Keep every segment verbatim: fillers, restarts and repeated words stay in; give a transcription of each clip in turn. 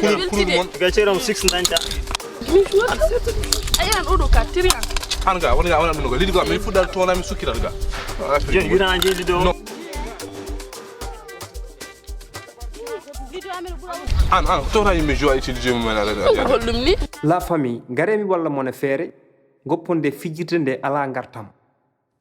Kulol, kulol mon. Ga ceeram six dañta. Ayan oɗo ka tiriyan. An ga wala ga wala ɗum ga lidi ga min fuɗɗal toona min sukkiral ga. Jen wira an jeli do. No. An an tawta yimɓe jowa utilisé mum en ala. Ko holɗum ni? La famille, ngaree mi walla mon e feere, gopponde fijirde nde alaa ngartam.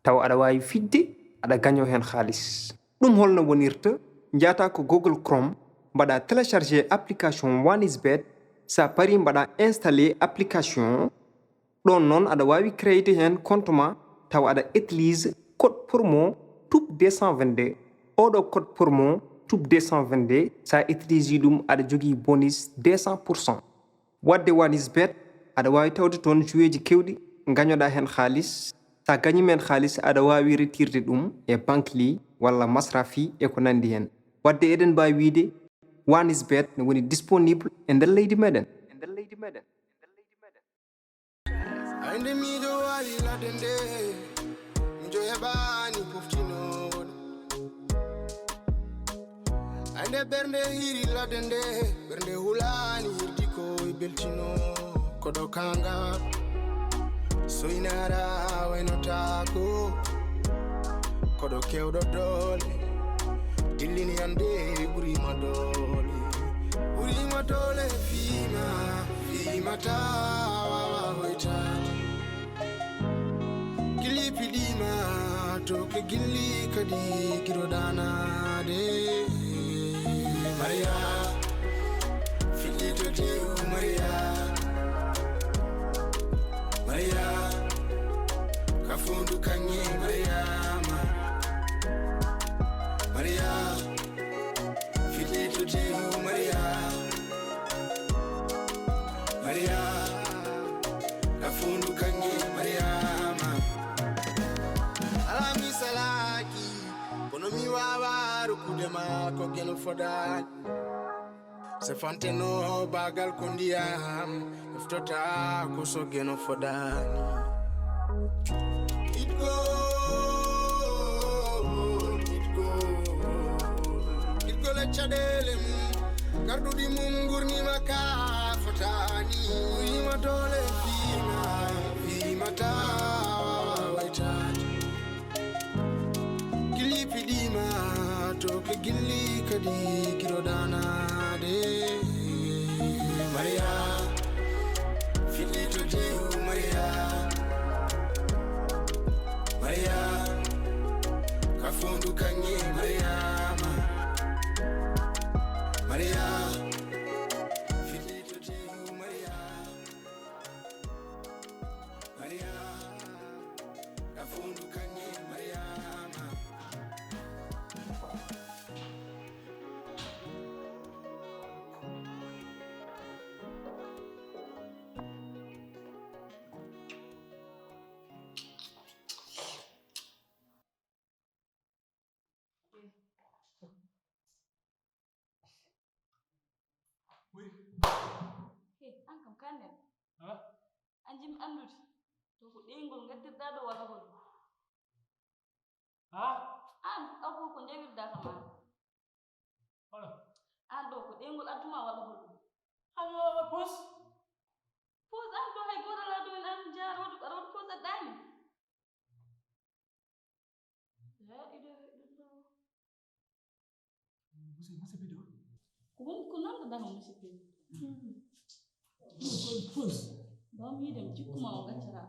Tawa aɗa waawi fijde, aɗa gañoo heen haalis. Ɗum holno wonirta? Njaata ko Google Chrome, mbaɗa télécharger application One is Bet. Sa pari mbaɗa installer application. Ɗoon noon aɗa waawi créer heen compte ma, tawa aɗa utilise code promo tube deux cent vingt-deux. Oɗo code promo tube deux cent vingt-deux, sa utilise ɗum aɗa jogii bonus deux cent pour cent. Wadde One is Bet, aɗa waawi tawde toon joueeji keewɗi, ngañoɗaa heen haalis. Sa gañiima heen haalis, aɗa waawi retirde ɗum e Bankly walla Masrafi e ko nanndi heen. Wadde eɗen mbaawi wiyde One is Bet ne woni disponible e nder leydi meɗen. Aynde miijo waali ladde nde, miijo heɓaani poftinoowo ɗum. Ay nde ɓernde hiiri ladde nde, ɓernde hulaani hirdi ko e beltino. Koɗo kanga soynara waynotaako. Koɗo kewɗo doole, dillini ande ɓurima doole. Ɓurima doole fiima, fiima ta wawa hoytaade. Gilli piɗima to ke gilli kadi kiro danade. Maria, fiɗɗi to tew Maria. Maria, ka fondu kanye Mariama. Maria, fiɗɗi to tew Maria. Maria, ka fondu kanye Mariama. Ala mi salaki, kono mi wawa rukude ma ko geno fodani. Se fanteno bagal ko ndiyam, eftota ko so geno fodani. It go, it go, it go le caɗele mum, garɗuɗi mum ngurnima ka fotani. Uyima doole fiima, fiima ta wawa waytade. Gilli piɗima to ke gilli kadi kiro danade. Maria, fiɗɗi to tew Maria. Maria, ka fondu kanye Mariama. Maria, fiɗɗi to tew Maria. Maria, ka fondu kanye Mariama. He, an kam ka nel. Ha? An jim andude. To ko ɗeyngol ngaddirɗa ɗo walla hol? Ha? An, abu ko njawirɗa kam an. Wala. An ɗo ko ɗeyngol adduma walla hol? An yo pos. Pos an ɗo hay goto ala ɗo en an jaar waɗu aɗa waɗu pos aɗɗani. La ilaha illallah. Musi-, musibido. Ko won ko non ko dano musibido. Pos. Ba mi dem ci kuma o gacara.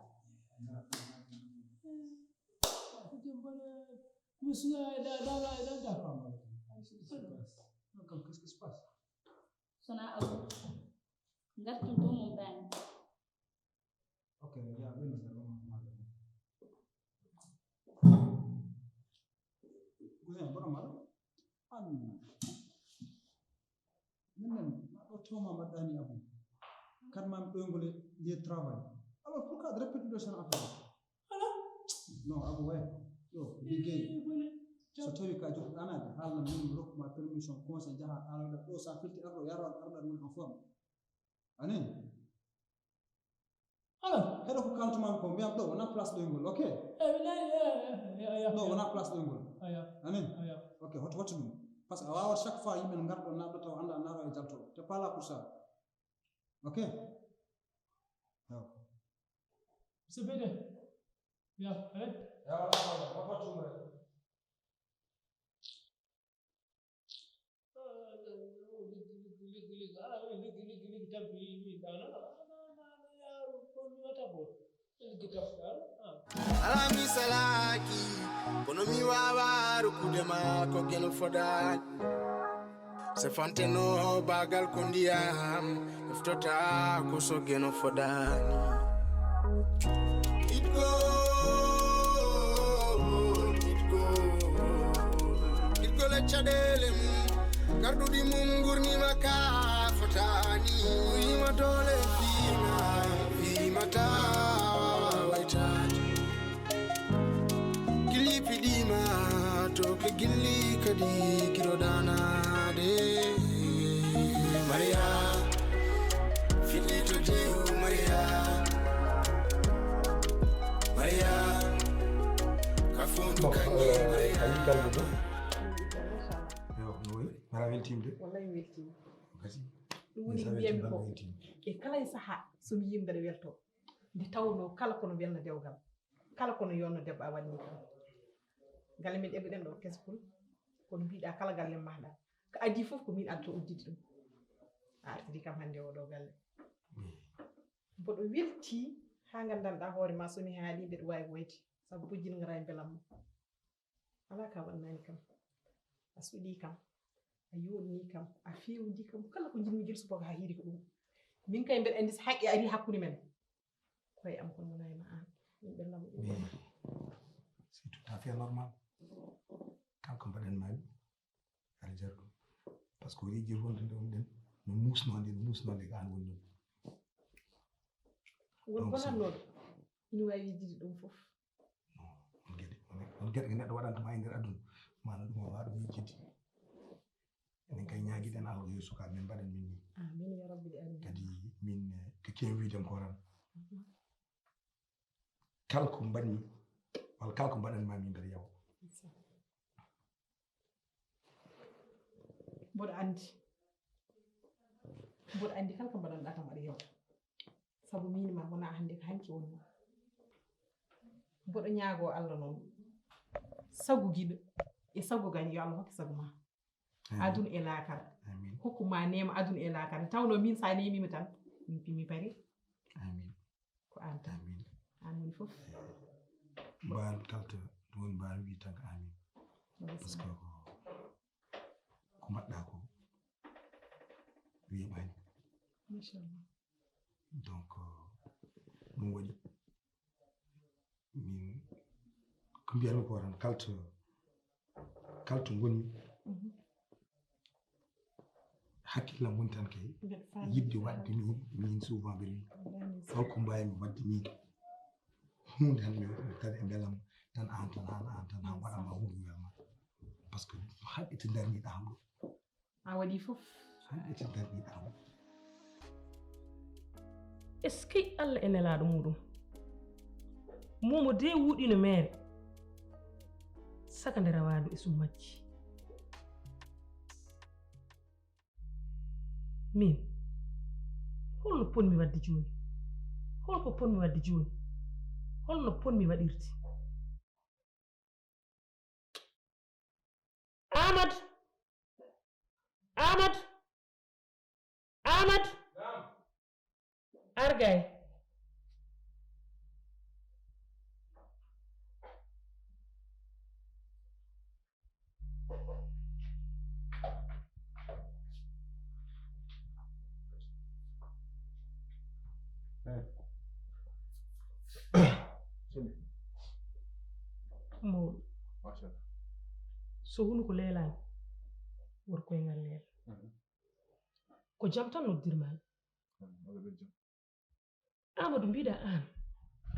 Ko jambana musu da da da da da fama. Kam qu'est-ce qui se passe? Sona abu. Ngartu to mo bani. Ok, ya ɓen no nder on maɗa. Cousin, boɗo maɗa? An. Min men, ma ɗo toma mbaɗɗani abu. Kat mam ɗoyngol e lieu de travail. Alors pourquoi de répéter de son affaire? Ala. Non, abu way. Yo, liggéey. So tawi ka joɗɗo anade, haalna min rokku ma permission, conseil, jaha, aroɗa ɗo, sa firti arɗo, yaro, arɗa ɗum en forme. Ani? Ala, heɗo ko kaltuma ko, mbiyam ɗo wona place ɗoyngol, ok? Eh, mi nani, eh, eh, eh, aya. Ɗo wona place ɗoyngol. Aya. Amin? Aya. Ok, hoto wattu ɗum. Parce que a waawat chaque fois yimɓe no ngarɗo naatɗo taw annda naatɗo e jalto. T'es pas là pour ça. Ok? Waaw. Monsieur Bede. Ya, eh? Ya, wala, wala, wala, wala, wala. Alaa mi salaaki, kono mi waawaa rokkude ma ko geno fodaani. Se fanteno baagal ko ndiyam, ɗoftota ko so geno fodaani. It go, it go, it go le caɗeele mum, garɗuɗi mum ngurnima ka fotaani. Wima doole fiima, fiima ta wawa waytaade. Gilli piɗima to ke gilli kadi kiro danade. Maria, fiɗɗi to jiwu Maria. Maria, ka fondu Bon, kanƴe euh, Maria. a yi galle ɗo. Machallah. Yo, no wayi? Mbaɗa weltiima de. Wallahi weltiima. Kasi. Ɗum woni ko mbiyami ko e kala e sahaa so mi yii mbeɗa weltoo. Nde tawnoo kala kono welna dewgal, kala kono yonno debbo a waɗni kam. Galle men eɓɓiɗen ɗo Kesful, kono mbiɗa kala galle maɗa ko adii fof ko min addato udditi ɗum. A artiri kam hannde oɗo galle. Mboɗo weltii haa nganndanɗaa hoore ma so mi haalii mbeɗa waawi woyde sabu bojjin ngara e mbelamma. Alaa ka waɗnaani kam. A suɗii kam, a yooɗnii kam, a feewndii kam, kala ko njiɗmi gila subaka haa hiiri ko ɗum. Min kay mbeɗa anndi so haqqe arii hakkunde men, ko e am kono wonaa e ma aan. Min ɓernda mo ɗum. Mais c'est tout à fait normal. Kala ko mbaɗen ma mi aɗa jara ɗum. Par ce que o yejjir wonde nde on ɗen no muusnoo nde no muusnoo nde ko aan woni ɗum. Won Donc, bonannooɗo ina waawi yejjide ɗum fof. On geɗe on geɗe ko neɗɗo waɗanta ma e nder aduna mana ɗum o wawa ɗum yejjidde. Enen kay ñaagiɗen Allah yo sukaɓe men mbaɗen min ni. Amin ya rabbil alamin. Kadi min eh, ko kewi wiide ko tan kala ko mbaɗmi walla kala ko mbaɗanma min mbeɗa yawa. Mboɗo anndi mboɗo anndi kala ko mbaɗanɗa kam aɗa yewta. Sabu min ma wona hannde ko hanki woni. Mboɗo ñaago Allah noon sagu giɗo e sagu gañ yo Allah hokku sagu ma. Aduna e laakara. Amin. Hokku ma neema aduna e laakara. Nde tawnoo min so a neemiima tan mi pimi pari. Amin. Ko aan tan. Amin. Aan woni fof. Mbaan kalta ɗum woni mbaan wi tan ko amin. Parce que ko ko mbaɗɗa ko weeɓani. Machallah. Donc ɗum waɗi min ko mbiyatmi ko tan kalto kalto gonmi hakkillam woni tan kay yidde waɗde min min souvent ɓe wi holko mbawmi waɗde min hunde tan mi kadi e belam tan an tan an an tan han waɗama hunde welma parce que haqqe to darniɗa ham ɗo A waɗi fof. Haɗde darniɗa mo. Eskey Allah e nelaaɗo muɗum. Momo de wuuɗino meere. Saka nde rawaandu e summacci. Min, holno ponmi waɗde jooni? Holko ponmi waɗde jooni? Holno ponmi waɗirde? Amadou! Amadou! Amadou! Ar gay. Mawɗo. So hunuko leelaani, wor koyngal leela. Ko jam tan noddirmaami. Amadou mbiɗa aan.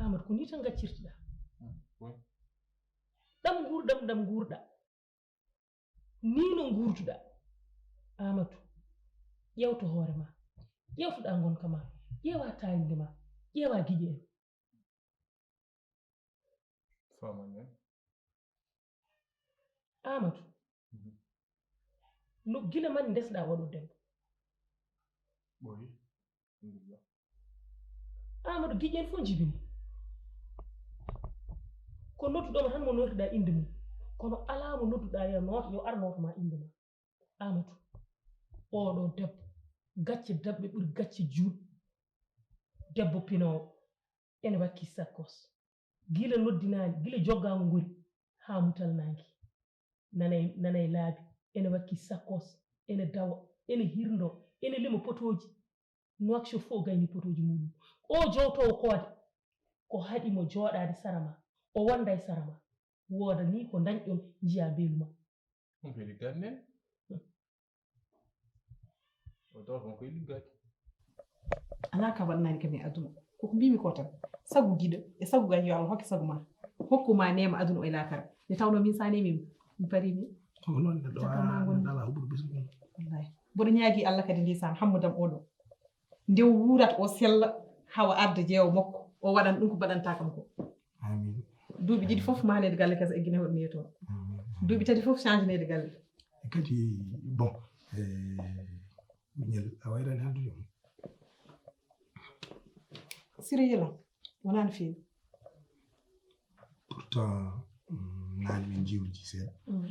Amadou ko nii tan ngaccirtiɗaa. Ɗam nguurɗam ɗam nguurɗa. Nii no nguurduɗa. Amadou, ƴeewto hoore ma. Ƴeewtoɗa ngonka ma. Ƴeewa taarinde ma. Ƴeewa giƴe en. Faamaani. Amadou, No gila man ndesɗaa oɗo debbo? Ɓooyi. Amadou, giƴen fof njibini. Ko nodduɗoma tan mo notiɗaa innde mum. Kono alaa mo nodduɗaa yo noot, yo ar nooto ma innde ma. Amadou, oɗo debbo, gacce daɓɓe ɓuri gacce juuɗe. Debbo pinoowo, ene wakki sakkos. Gila noddinaani, gila joggaango ngori haa mutal naange. Nanay, nanay laabi, ene wakki sakkos, ene dawa, ene hirndo, ene lima potooji. Nouakchott fof gayni potooji muɗum. O jowtoowo koode, ko haɗi mo jooɗaade sara ma, o wonda e sara ma. Wooda ni ko ndañɗon njiya beelu ma. Ɗum ko liggaade nden. O tawa kon koye liggaade. Alaa ka waɗanaani kam e aduna. Koko mbimi ko tan. Sagu giɗo e sagu gañ yo Allah hokke sagu ma. Hokku ma neema aduna e laakara. Nde tawno min sa neemi mi. Mi parini. Ko noon neɗɗo Caka ma wawa ngon. Neɗɗo ala huɓɓude ɓesngu mum. Wallahi. Mboɗo ñaagi Allah kadi ndeysaan hammo dam oɗo. Nde o wuurat o sella hawa arde jeewo makko. O waɗan ɗum ko baɗanta kam ko. Amin. Duuɓi ɗiɗi fof maneede galle kasa e Guinée hoɗo neeto. Amin. Duuɓi tati fof change neede galle. E kadi bon, eh, Miñel, a wayrani haaldude mo. Siriyela, wonaa no feewi. Pourtant, mm, naane min njiwliti seeɗa. Mm.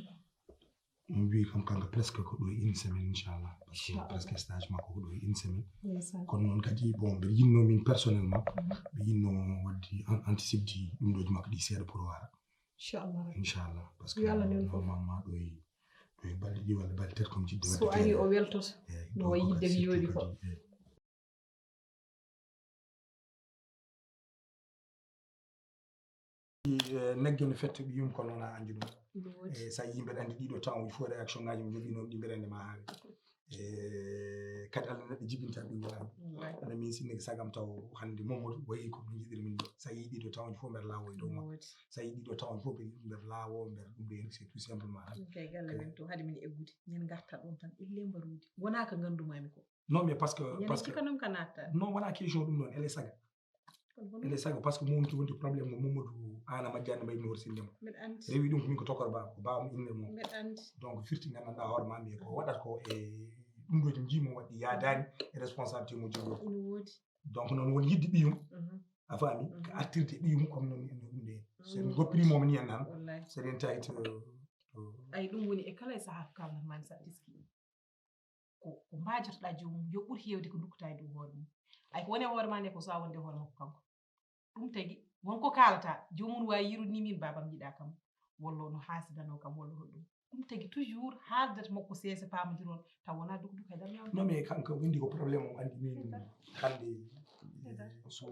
Min mbi kam kanko presque ko ɗo e une semaine, inchallah. Parce que Inchallah. Presque stage makko ko ɗo e une semaine. Ndeysaan. Kono noon kadi, bon, mbiɗa yinno min personnellement, Mhm. mbiɗa yinno wadde an-, anticipe di ɗum ɗo makko ɗi seeɗa pour wara. Inchallah. Inchallah. Parce que Yo Allah newnu fof. Normalement ɗo e, ɗo e balɗe ɗiɗi walla balɗe tati comme jiɗde So wadde ari kadi. O weltoto. Eeyi, No donc wayi kadi yidde mi surtout yooɗi ko. Kadi, eeyi. Eh, nagge no fetta ɓiyum kono wona anndi ɗum. Ɗum woodi. Eh, sa yii mbeɗa anndi ɗiɗo temps uji fof réaction ngaji mo jogi noon ɗi mbeɗa anndi ma haawi. Eh, kadi Allah neɗɗo jibinta ɗum wona. Wallahi. Ana min sinni ko sagam taw hannde Mamadou wayi ko ɗum jiɗiri min ɗo. Sa yii ɗiɗo temps uji fof mbeɗa lawo e dow Ɗum makko. Woodi. Sa yii ɗiɗo temps uji fof mbeɗa lawo mbeɗa ɗum ɗo c'est tout simplement tan. Ɗum kay galle men to haade min eggude. Min garta ɗum tan ille mbaruudi. Wona ko ngandumami ko. Non, mais parce que, Ñande parce que, cikanam ka natta. Non, wona question ɗum noon, ele saga. Kono ko Ele saga, parce que mo wonti wonti problème mo Mamadou Ana Majjani mbayi mi horsinde mo. Mbeɗa andi. Rewi ɗum ko min ko tokor ba, ko ba mo inde mo. Mbeɗa andi. Donc, firti nganndanɗaa hoore ma, mais ko waɗata ko e ɗum ɗo jimo waɗi yaadaani e responsabilité mo jogo. Ina woodi. Donc, noon woni yidde ɓiyum. Mhm. A faami? Mhm. Ko artirde ɓiyum comme noon ino ɗum ɗe. So en goppirimo mo ni en nan. Wallahi. So en tawi to, to Ay, ɗum woni e kala e sahaa ko kalnat mami sa tiski. Ko, ko mbaajotoɗaa joomum, yo ɓur heewde ko ndukkataa e dow hoore mum. Ay, ko woni e hoore maa nde, ko so a wonde e hoore makko kanko. Ɗum tagi, won ko kaalataa, joomum waawi yirude ni min baabam yiɗaa kam, walla no haasidanoo kam, walla hoɗum. Ɗum tagi toujours haaldata makko seese paamondiron, taw wonaa duk duk hay dam ñaawde. Non, mais kanko windi ko problème o anndi min Haydara. Hannde, Haydara. So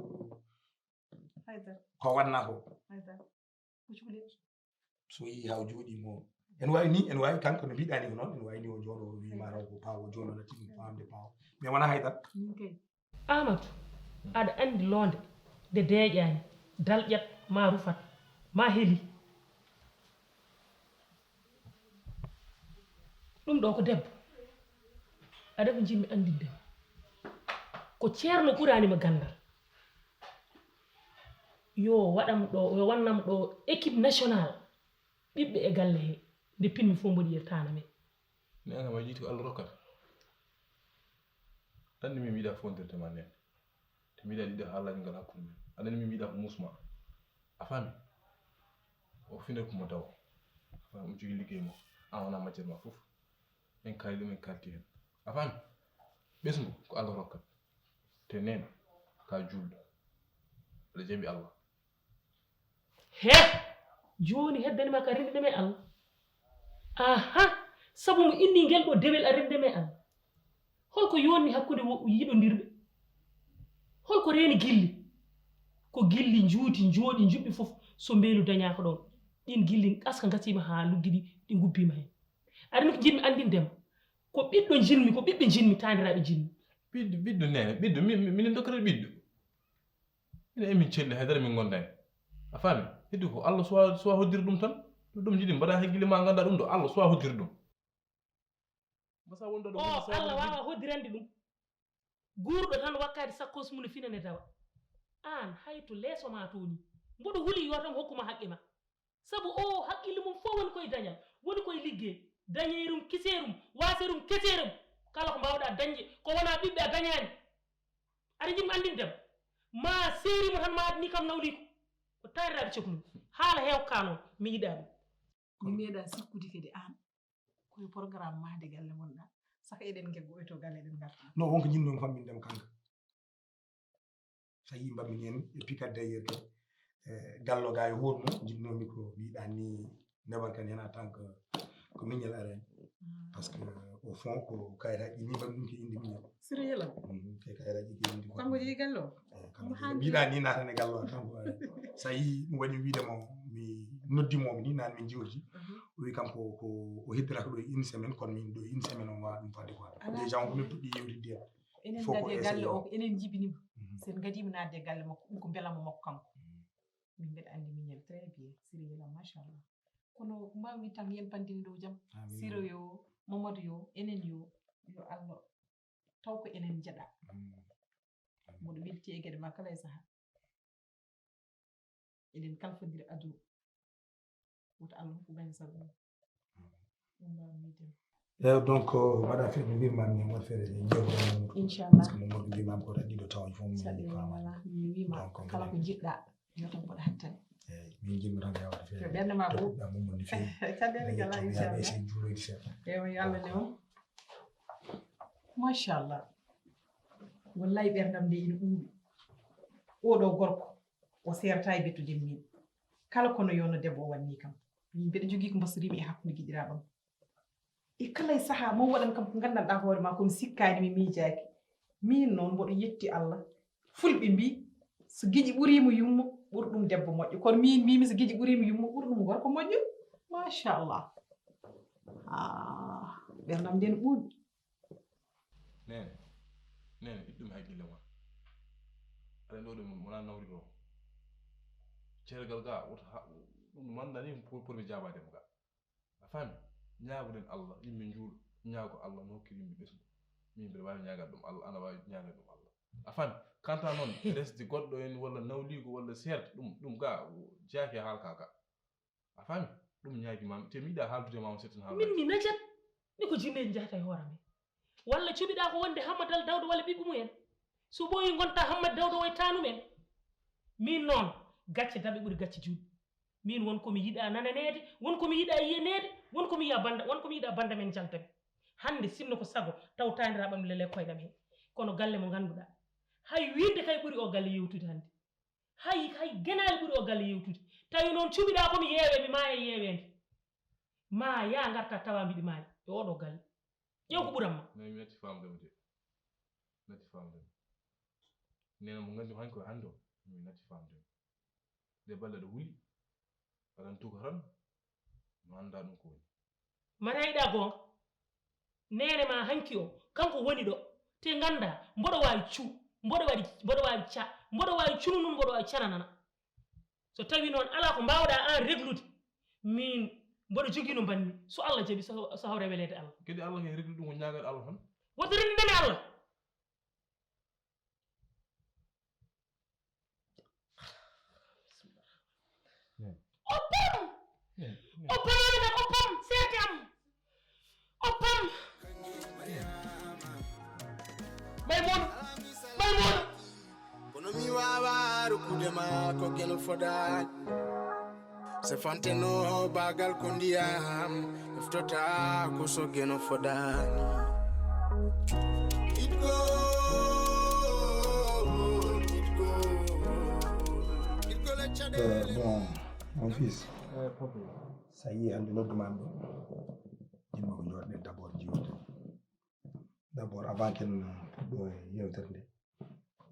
Haydara. Ko wannaa ko. Haydara. Ko cukalel. So yii haa o jooɗii mo. En waawi ni, en waawi kanko no mbiɗaa ni ko noon, en waawi ni o jooɗo o wii ma raw ko paawo, o jooɗo natti ɗum faamde paawo. Mais wonaa hay dara. Min kay. Amadou, aɗa anndi loonde nde deeƴaani, dalƴat ma rufat, ma heli. Ɗum ɗo ko debbo. Aɗa ko njiɗmi anndinde ma. Ko ceerno ɓuraani ma ganndal. Yo waɗam ɗo, yo wannam ɗo équipe nationale. Ɓiɓɓe e galle he, nde pinmi fof mboɗi e taana men. Neene ma yiiti ko Allah rokkata. Anndi min mi yiɗa fondirde ma neene. Te mi yiɗa ɗiɗo haalaaji ngal hakkunde men. Aɗa anndi min mi yiɗa ko muusma. A faami? O fine ko mo dawa. A faami? O jogii liggey mo. An wona majjere ma fof. En kaali ɗum, en kalti heen. A faami? Ɓesngu ko Allah rokkat. Te neene ka juulɗo. Aɗa jaɓi Allah. He! Jooni heddani ma ka renndinde ma e Allah. Aha! Sabu mo inni ngel ɗo dewel a renndinde ma e Allah. Holko yonni hakkunde wo-, yiɗondirɓe? Holko reeni gilli? Ko gilli njuuti, njooɗi, njuɓɓi fof, so mbeelu dañaaka ɗoon. Ɗiin gilli ngaska ngasiima haa luggiɗi, ɗi ngubbiima heen. Aɗa anndi ko njiɗmi anndinde ma? Ko ɓiɗɗo njiɗmi, ko ɓiɓɓe njiɗmi, taaniraaɓe njiɗmi. Ɓiɗɗo, ɓiɗɗo neene, ɓiɗɗo, mi, mi, minen dokkata ɓiɗɗo. Minen emin celli, haydara min ngonda heen. A faami? Heddi ko Allah suwa, suwa hoddiri ɗum tan. Ɗum, ɗum njiɗi mbaɗa he gille ma, ngannda ɗum ɗo, Allah suwa hoddiri ɗum. Mbasa wonde ɗo O, woni Allah wawa hoddirande ɗum. Guurɗo tan wakkaade sakkos mum ne fina ne dawa. Aan, hay to leeso ma to ni. Mboɗo huli yo tan hokkuma haqqe ma. Sabu o haqqille mum fof woni koye dañal, woni koye liggey. Dañeerum kiseerum, waaseerum keseerum. Kala ko mbaawɗaa dañde, ko wonaa ɓiɓɓe a dañaani. Aɗa jiɗmi anndinde ma seeri mo tan ma adni kam nawliiko. Ko taariraɓe coknumi. Haala heew ka noon, mi yiɗaa ɗum. Mi meeɗa sikkude kadi aan. Koye programme mahde galle mon ɗa. Saka eɗen ngeggo oy to galle eɗen ngarta. No wonko jinnoo famminde mo kanko. So a yii mbaɗmi heen e pikat d'ailleurs ke. Eh, gallo ga e hoore mum jinnoomi ko mbiɗa ni nebar kan heen en tant que ko miñel arani. Parce que au fond ko kayitaji ni mbaɗmi ɗum ke indi miñel. Siriyela. Ke kayitaji ke indi ko. Kanko jeyi gallo. Eh, kanko jeyi. Mbiɗa ni natane gallo kanko. So a yii mi waɗi wiide mo mi noddi mo ni nan min jiwti. O wi kanko ko o heddiraka ɗo une semaine kono min ɗo une semaine o wawa ɗum fadde quoi. Déjà on ko min puɗɗi yewtidde. Enen ngadi e galle o ko enen jibinima. Sen ngadima nadde e galle makko ɗum ko mbelamo makko kanko. Min mbeɗa anndi miñel très bien siriyela machallah. Kono ko mbawmi tan yen pandini ɗo jam. Siro yo, mamadou yo, enen yo, yo allah taw ko enen jeɗa. Mboɗo welti e gueɗe ma kala e saaha. Eɗen kalfondira aduna. Woto allah hokku gaño sago mum. Ɗum mbawmi wiide. Eyo donc mbaɗa feere no mbirmami ni mbaɗa feere e jewte. Inchallah parce que mo mbaɗa mbimami ko tan ɗiɗo tawa fof mi fama. Mi wima donc kala ko jiɗɗa yo tan mboɗa hattani. Eyi min jimmi tan yawata feere. Ɓernde ma ɓuuɓ. Ɗa mum woni feere. Caɗele kala inchallah. Ese juuloyde seeɗa. Ewa yo allah ne on. Machallah. Wallahi ɓerdam nde ina ɓuuɓi. Oɗo gorko o serata e bettude min. Kala kono yo no debbo o wanni kam. Min mbeɗa jogii ko mbasoriimi e hakkunde giɗiraaɓam. E kala e sahaa mo waɗan kam ko nganndanɗaa hoore maa kono sikkaani mi miijaaki. Miin noon mboɗo yetti Allah. Fulɓe mbii so giƴi ɓuriima yumma ɓuri ɗum debbo moƴƴo kono miin mbiimi so giƴi ɓuriima yumma ɓuri ɗum gorko moƴƴo. Machallah. Ah, ɓerdam nden ɓuuɓi. Nene, nene, iɗɗum haqqille ma. Aɗa ɗo ɗum wona nawri ɗo. Cergal ga woto ha ɗum manda ni pour mi jaabade mo ga. A fami? Ñaagoɗen Allah, yimɓe njuulo, ñaago Allah no hokkiri yimɓe ɓesngu. Min mbiɗa wawi ñaagade ɗum Allah, ana wawi ñaagade ɗum Allah. A fami? Kanta noon resde goɗɗo en walla nawligo walla seerde ɗum ɗum ga jaake haalka ga. A fami? Ɗum ñaagi mami te mi yiɗa haaldude mama setten haala. Min mi najat. Mi ko jinneji njahata e hoore men. Walla cuɓiɗa ko wonde Hammad Al Dawdo walla ɓiɓɓe mumen. So ɓooyi gonta Hammad Dawdo o e tanum en. Min noon gacce daɓe ɓuri gacce juuɗe. Min won komi yiɗa nananeede, won komi yiɗa yiyaneede, won komi yiya banda, won komi yiɗa banda men jaltaɓe. Hande sinno ko sago taw taniraɓam lele koyɗam he. Kono galle mo ganduɗa hay wirde kay ɓuri o galle yewtude hande. Hay hay genaali ɓuri o galle yewtude. Tawi noon cuɓiɗa komi yeewe mi maaya yeewende. Ma ya garta tawa mbiɗi maaya e oɗo galle. Ƴeew ko ɓuran ma. Nayi mi natti famde mo de. Natti famde mo. Nena mo gandi hanko hande o mi natti famde mo. De balle ɗo wuli aɗan tuka tan. No anda ɗum ko woni. Mana yiɗa goonga. Neene ma hanki o kanko woni ɗo. Te ganda mboɗo wawi cu mboɗo waɗi mboɗo wawi ca mboɗo wawi cunu nun mboɗo wawi cananana. So tawi noon ala ko mbawɗa an reglude min mboɗo jogui no mbanmi so Allah jaaɓi so hawre weleede Allah. Kadi Allah kay reglude ɗum ko ñaagade Allah tan. Woto rendinane Allah. O pam o pam o pam seete am o pam. Maymuna maymuna. Kono mi wawa rukkude ma ko geno fodani. Se fanteno bagal ko ndiyam eftota ko so geno fodani. Itgo itgo itgo le caɗele. Bon, mon fils. Sa yii hannde noddumami ɗo, jinno ko jooɗɗen d' abord jiwde. D' abord avant ken puɗɗo e yewtere nde,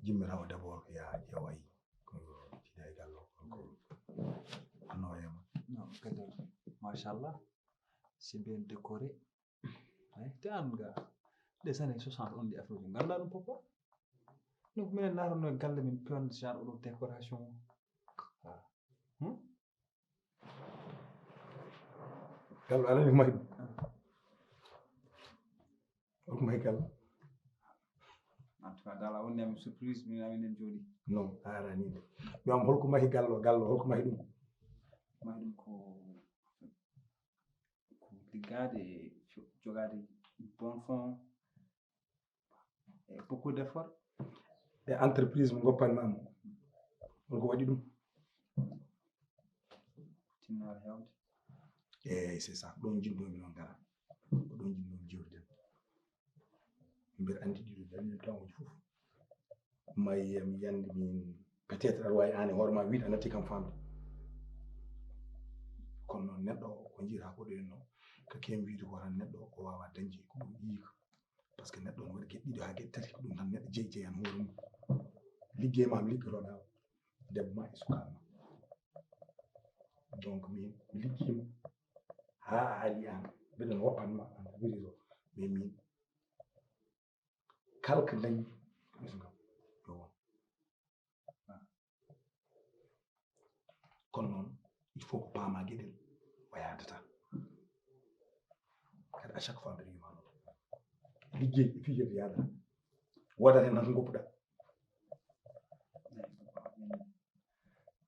jimmi taw d' abord ko ya ƴeewa yi ko jiida e gallo ko anno e ma. Non kadi machallah c'est bien décoré. Ay te an ga des années soixante on di affaire ɗum ganda ɗum papa. Donc minen narono e galle min pewande genre oɗo décoration. Hmm? Gallo alani mahi ɗum. Holko mahi gallo? En tout cas dala wonni amin surprise min amin en jooɗi. Non a arani de. Mi am holko mahi gallo gallo holko mahi ɗum? Mahi ɗum ko ko Liggaade e jo- jogaade bon fonds et beaucoup d'efforts. E entreprise mo goppanma mo, holko waɗi ɗum? Tinnoore heewde. Eyyi, c'est ça, ɗon jinnomi noon gara, ko ɗon jinnomi jewtiden. Mbeɗa anndi ɗiɗo dañi tawoji fof. Mayi mi yandi min, peut-être aɗa wawi an e hoore ma wiide a natti kam famde. Kono noon neɗɗo ko jiita ko ɗo henno, ka kem wiide ko tan neɗɗo o wawa dañde ko ɓuri yiika. Par ce que neɗɗo no waɗi geɗe ɗiɗo ha geɗe tati, ko ɗum tan neɗɗo jeyi jeyan hoore mum. Liggey ma mi liggotoɗa, debbo ma e sukaɓe ma. Donc min mi liggima ha a ari an, mbeɗen woppanma entreprise o, mais min kalka dañi, gis nga, yo won. Kono noon il faut ko paama geɗel o yaadata. Kadi à chaque fois mbeɗa yuma noon liggey e fijirde yaadata. Woodat hen tan ko goppuɗa.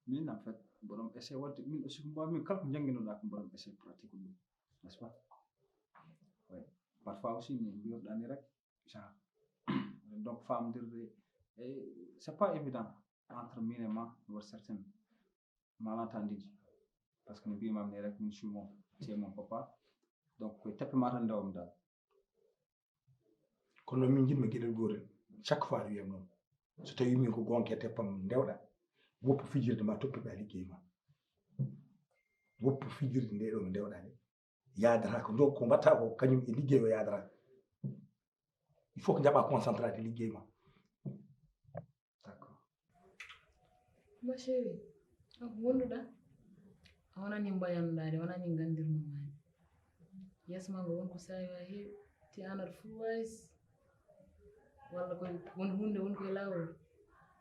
Min en fait mboɗon essayer wadde min aussi ko mbaw min kala ko jannginoɗa ko mboɗon essayer pratique ɗum, n'est-ce pas? Oui. Parfois aussi min mbiyorɗani rek genre donc famdirde e c'est pas évident entre min e ma, wor certaine malatandiji, parce que no mbimami ni rek min suis mon c'est mon papa, donc koye tappe ma tan ndewam dal. Kono noon min jiɗma geɗel gotel, chaque fois aɗa wiyam noon, so tawi min ko gonka e teppam ndewɗa, woppu fijirde ma toppitoɗa liggey ma. Woppu fijirde nde ɗo ndewɗa nde, yadata ko ndo ko mbatta ko kañum e liggey o yadata. Il faut ko jaɓa concentrade liggey ma. D'accord. Ma chérie, a ko wonduɗa? A wonani mbayanɗa de, wonani gandirno mani. Yeeso ma ngo won ko sawi ha heewi, ti an aɗa fuwayis. Walla koye won hunde won koye lawol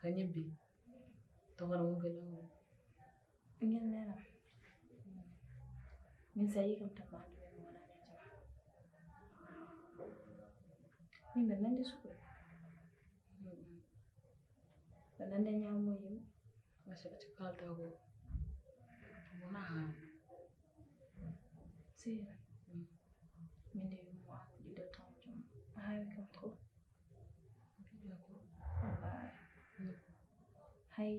ka ñebbi. Tawano won koye lawol. Ɓingel nena. Min sa yi kam tan ma andu ɓe mi wonani e jam. Min ɓe nandi sukoy. Ɓe nandi ñaamo yimɓe. Parce que kalta ko wona ha. Sira. Min de yummo an ɗiɗo tan jom. A hawi kam trop. Wallahi. Hay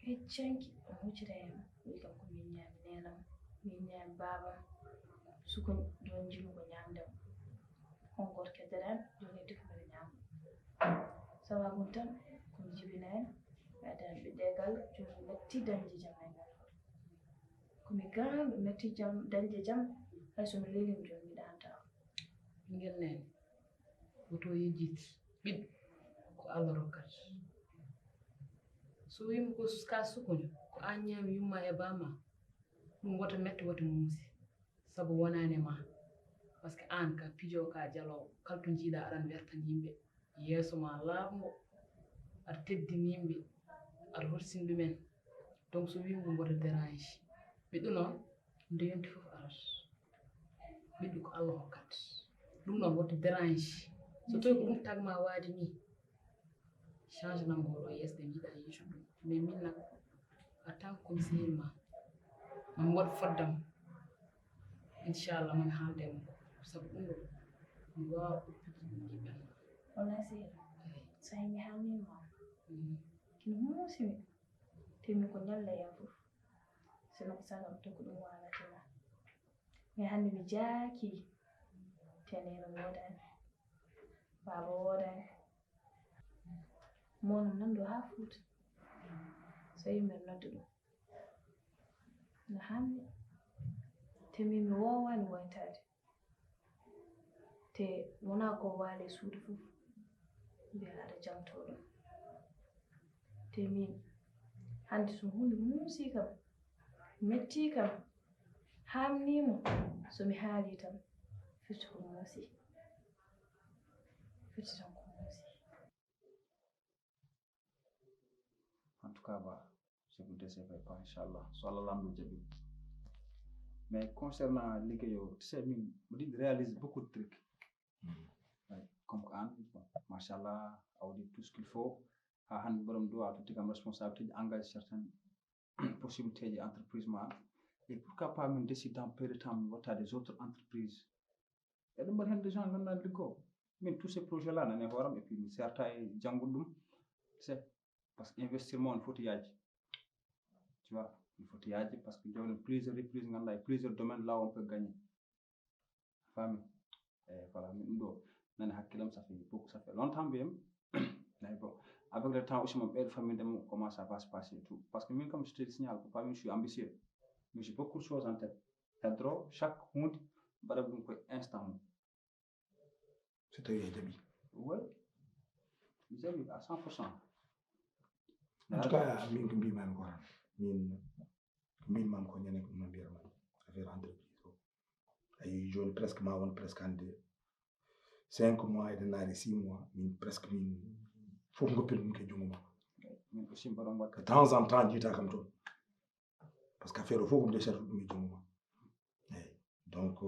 heccanki o huccita hen, wi kam ko min ñaami nenam, min ñaami babam, suko ɗon jilugo ñamdam. On gorko daren joni defo mbeɗa ñama. Sababu tan ko mi jibina en, mi addan ɓiɗɗe gal joni mi natti dañde jam e ngal hoto. Ko mi ganɗo natti jam dañde jam, hay so mi lelim joni mi ɗanta. Ɓingel nene woto yejjit ɓiɗɗo ko Allah rokkat. So wima ko ka sukuño ko an ñaami yumma e bama, ɗum woto mette woto muusi. Sabu wonani ma. Parce que an ka pijo ka jalo kalto jiiɗa aɗan wertan yimɓe yeeso ma laaɓngo, aɗa teddini yimɓe, aɗa horsini ɗumen. Donc so wima ɗum woto dérange. Ɓiɗɗo noon nde yonti fof arat. Ɓiɗɗo ko Allah hokkat. Ɗum noon woto dérange. So tawi ko ɗum tagma waade ni, change nan ngoɗo yeeso ɗe mbiɗa yiitu ɗum. Mais min nak en tant que komi sehil ma, mami waɗ foddam. Inchallah mami haalde mo sabu ɗum ɗo mi wawa uppiti ɗum ɗi ɓenna. Wona seeɗa. So hay mi haalnima kino muusimi. Te min ko ñalla yam fof. Sino ko sagam to ko ɗum waalatina. Mais hannde mi jaaki. Te neene woodani. Baaba woodani. Mono nan ɗo haa Fuuta. So yimɓe noddu ɗum. No hannde. Te min mi woowani woytaade. Te wona ko waale suudu fof mbiya aɗa jamto ɗum. Te min hannde so huunde muusi kam, metti kam, hamnimo, so mi haali tan, firti ko muusi. Firti tan ko muusi. En tout cas ba, c'est pour décès pas inchallah so Allah lamɗo jaɓi. Mais concernant liggéey o tu sais min mbiɗo réalise beaucoup de trucs. Comme ko an, machallah, a waɗi tout ce qu'il faut. Ha hannde mboɗon ɗo a totti kam responsabilité ji, engage certaines possibilités ji entreprise ma. Et pourquoi pas min décide dans peu de temps mi watta des autres entreprises. Eɗen mbaɗi heen des gens ngannduɗaa liggoo. Min, tous ces projets là nani e hooram, et puis mi serta e janngude ɗum. C'est parce que investissement on foti yaaji. Tu vois, il faut yaaji parce que jawlen plusieurs reprises ngannduɗaa, e plusieurs domaines là on peut gagner. Fami. E voilà, min ɗum ɗo nani hakkilam, ça fait beaucoup, ça fait longtemps mbiyam. Mais bon, avec le temps aussi, mon père famille de commence à pas se passer et tout. Parce que même comme je te signale, papa, je suis ambitieux. Mais j'ai beaucoup de choses en tête. Hedro, chaque hunde, mbaɗa ɗum ko instant. So tawi a jaɓi. Oui, mi jaɓi à cent pour cent. En tout cas, min ko mbimami ko tan. Min ko mbimami ko ñande ko no mbiyatma affaire entreprise o. A yi joni presque ma won presque hande cinq mois eɗen naari six mois, min presque min fof goppir ɗum ke junngo ma. Min aussi mbaɗon waɗ De temps en temps jiita kam toon. Parce que affaire o fof ko décharge ɗum e junngo ma. Eyyi. Donc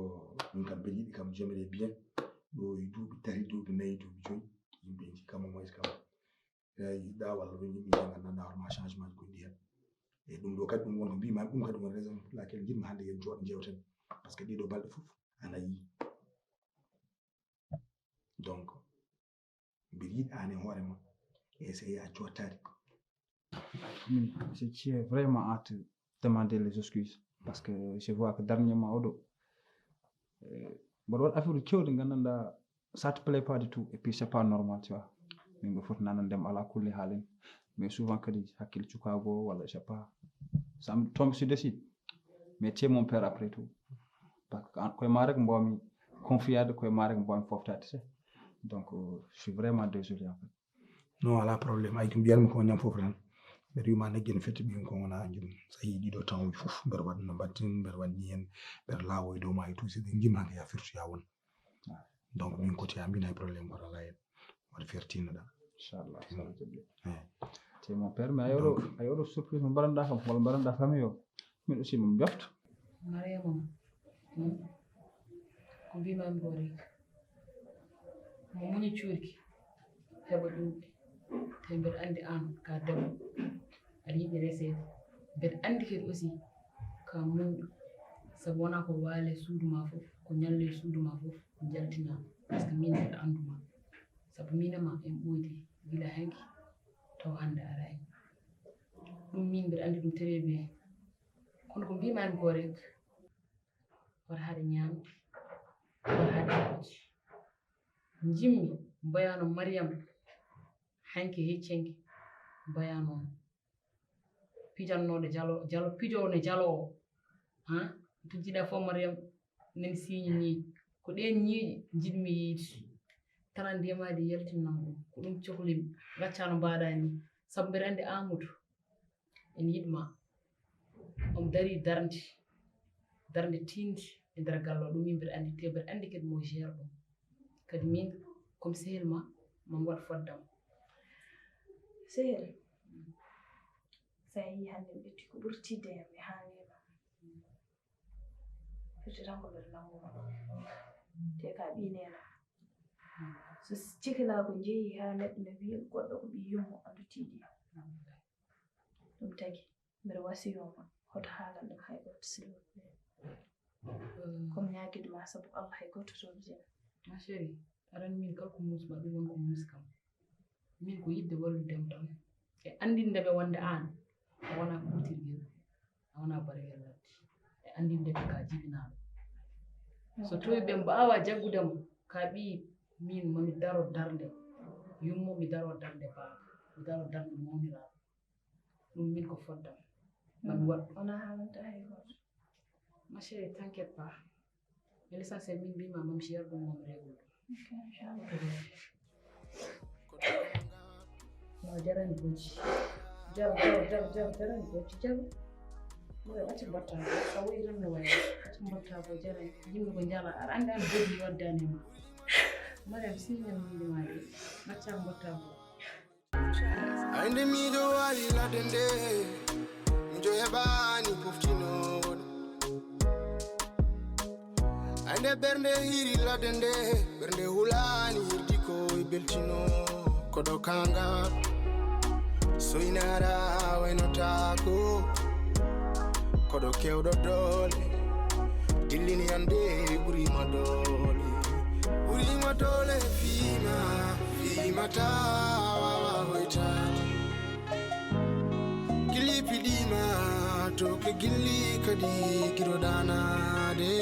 min kam mbeɗa yiɗi kam, j'aimerais bien ɗo e duuɓi tati, duuɓi nayi, duuɓi joyi, yimɓe jikkama moins kam. Eyi, yiɗɗa walla ɗum yimɓe nganndanɗa hoorema changement ji goɗɗi heen. E ɗum ɗo kadi ɗum won ko mbima ɗum kadi won raison pour laquelle jiɗmi hannde yen jooɗo jewten. Parce que ɗiɗo balɗe fof ana yi. Donc mbiɗa yiɗi an e hoorema essayer a jottade. Min, je tiens vraiment à te demander les excuses parce que je vois que dernièrement oɗo mboɗo waɗa affaire kewɗe nganndanɗa, ça te plaît pas du tout et puis c'est pas normal, tu vois. Min ɓe foti nanandema ala kulli haalin. Mais souvent kadi hakkille cukago walla je sais pas, ça me tombe sur dessus. Mais tu es mon père après tout. Parce que koye ma rek mbawmi confiade, koye ma rek mbawmi foftade, tu sais. Donc je suis vraiment désolé en fait. Non, ala problème. Ay ko mbiyanmi ko ñam fof tan. Mbeɗa yuma naggen fette ɓiyum ko wona jum. So yi ɗiɗo temps uji fof mbeɗa waɗa no mbaɗten, mbeɗa waɗni heen, mbeɗa laawo e dow ma e tout, si ɗe jima ka ya firtu ya won. Donc min koti a mbina e problème ko ala heen. Waɗa fertinoɗa. Inchallah. Te mon père, mais ayoɗo ayoɗo surprise mo mbaɗanɗa kam walla mbaɗanɗa famille o. Min aussi mo mbefto. Mariama, ko mbimami ko rek, mo muñi cuurki heɓa ɗuuɗi. Te mbeɗa anndi aan ka debbo aɗa yiɗi reseede. Mbeɗa anndi kadi aussi ka muñɗo, sabu wona ko waale suudu ma fof, ko ñalle suudu ma fof jaltina. Parce que min mbeɗa annduma, sabu min e ma en ɓooydi gila hanki taw hannde araani. Ɗum min mbeɗa anndi ɗum très bien. Kono ko mbimami ko rek, wata haɗe ñamde, wata haɗe moƴƴi. Jimmi mboyano Mariam hanki heccenki mboyano on. Pijannooɗo jalo jalo pijowno jalo o. Ha to jiɗa fof Mariam nani siñi ñiiƴi. Ko ɗeen ñiiƴi njiɗmi yiide. Tan anndi e maadi yaltinnam ɗum ko ɗum cohlimi. Gaccano mbaɗa ni sabu mbeɗa anndi Amadou ene yiɗma. Omo darii darnde, darnde tiiɗnde e nder galle o. Ɗum min mbeɗa anndi te mbeɗa anndi kadi mo gère ɗum. Kadi min comme sehil ma mami waɗ foddam. Sehil, so a yii hannde mi ƴetti ko ɓuri tiiɗde e am mi haanima. Firti tan ko mbeɗa nannguma te ka ɓii neena. So cikilaa ko jeyi haa neɗɗo ne wiya goɗɗo ko ɓii yummo andu tiiɗi. Ɗum tagi mbeɗa wasiyoo ma hoto haalan ɗum hay gooto silwude. Komi ñaagiiɗo ma sabu Allah hay gooto to jina. Ma chérie, aɗa anndi min kala ko muusma ɗum woni ko muusi kam. Min ko yiɗde wallude mo tan e anndinde ɓe wonde aan a wonaa kuutirgel, a wonaa bargel ladde e anndinde ɓe ka jibinaaɗo. So tawi ɓe mbaawa jaggude mo ka ɓii, min mami daro darnde yummo, mi daro darnde baaba, mi daro darnde mawniraaɓe. Ɗum min ko foddam. Mami waɗ ɗum. Wona haalanta hay gooto. Ma chérie, t'inquiète pas. Mais l'essentiel min mbima mami gère ɗum, mami régler ɗum. Ok, inchallah. No jarani bojji. Jaro jaro jaro jaro jarani bojji jaro. Moyo ati mbatta ko sa woyi tan no wayi ati mbatta ko jarani. Yimɓe ko njala aɗa anndi an bojji waddani ma. Mariam signal minde ma de. Macca mbatta ko. Ande mijo wali ladde nde mijo heɓani poftinoɗo. Ande ɓernde hiri ladde nde ɓernde hulani hirdi ko e beltino. Koɗo kanga soynara waynotako. Koɗo kewɗo doole dillini ande ɓurima doole. Doole fiima, fiimata, wawa hoytaade. Gilli piɗiima, to ke gilli kadi giɗo ɗaanaade.